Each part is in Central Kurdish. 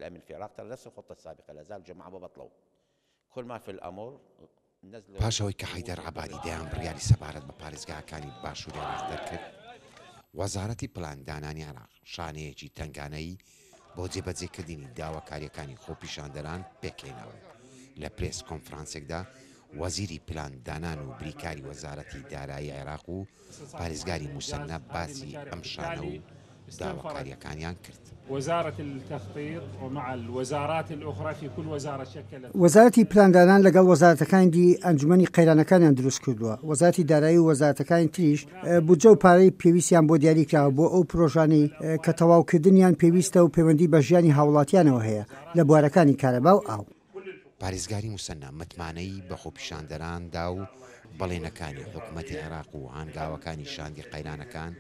الأمن في العراق ترى نفس الخطة السابقة لا زال الجماعة ما بطلوا كل ما في الأمر پاش ئەوەی کە حەیدەر عەبادی دەیان بڕیاری سەبارەت بە پارێزگاکانی باشووری عێراق دەرکرد، وەزارەتی پلاندانانی عێراق شانەیەکی تەنگانەی بۆ جێبەجێکردنی داواکارییەکانی خۆپیشاندەران پێکهێناوە. لە پرێس کۆنفرانسێکدا وەزیری پلاندانان و بریکاری وەزارەتی دارایی عێراق و پارێزگاری موسەننا باسی ئەم شانە و داواکارییەکانیان کرد. وەزارەتی پلاندانان لەگەڵ وەزارەتەکانی دی ئەنجومەنی قەیرانەکانیان دروستکردووە، وەزارەتی دارایی و وەزارەتەکانی تریش بودجە و پارەی پێویستیان بۆ دیاریکراوە بۆ ئەو پرۆژانەی کە تەواوکردنیان پێویستە و پەیوەندی بە ژیانی هاوڵاتیانەوە هەیە لە بوارەکانی کارەبا و ئاو. پارێزگاری موسەننا متمانەی بە خۆپیشاندەران دا و بەڵێنەکانی حکومەتی عێراق و هانگاوەکانی شاندی قەیرانەکان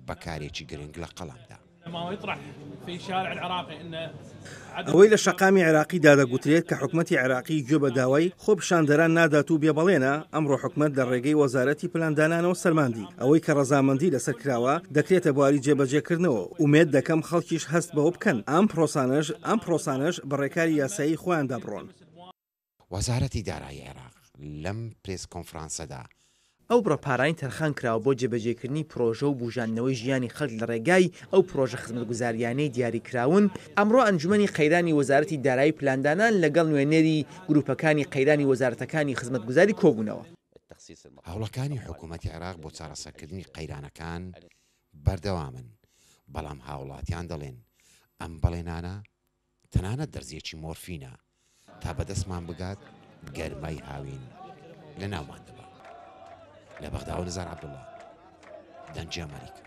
بە کارێکی گرنگ لە قەڵەم دا. ئەوەی لە شەقامی عێراقیدا دەگوترێت کە حکومەتی عێراقی گوێ بە داوای خۆپیشاندەران نادات و بێ بەڵێنە، ئەمڕۆ حکومەت لە ڕێگەی وەزارەتی پلاندانانەوە سەلماندی ئەوەی کە ڕەزامەندی لەسەر کراوە دەکرێتە بواری جێبەجێکردنەوە، ئومێد دەکەم خەڵکیش هەست بەوە بکەن ئەم پرۆسانەش ئەم پرۆسانەش بە ڕێکاری یاسایی خۆیاندا بڕۆن. وەزارەتی دارایی عێراق لەم پرێس کۆنفرانسەدا ئەو بڕە پارانەی تەرخان کراوە بۆ جێبەجێکردنی پرۆژە و بوژاندنەوەی ژیانی خەڵک لە ڕێگای ئەو پرۆژە خزمەتگوزارییانەی دیاریکراون، ئەمڕۆ ئەنجومەنی قەیرانی وەزارەتی دارایی و پلاندانان لەگەڵ نوێنەری گروپەکانی قەیرانی وەزارەتەکانی خزمەتگوزاری کۆبوونەوە. هەوڵەکانی حکومەتی عێراق بۆ چارەسەرکردنی قەیرانەکان بەردەوامن، بەڵام هاوڵاتیان دەڵێن ئەم بەڵێنانە تەنانەت دەرزییەکی مۆرفینە تا بەدەستمان بگات گەرمای هاوین لەناومان دەبا. لە بەغداوە نزار عەبدوڵا، دەنگی ئەمەریکا.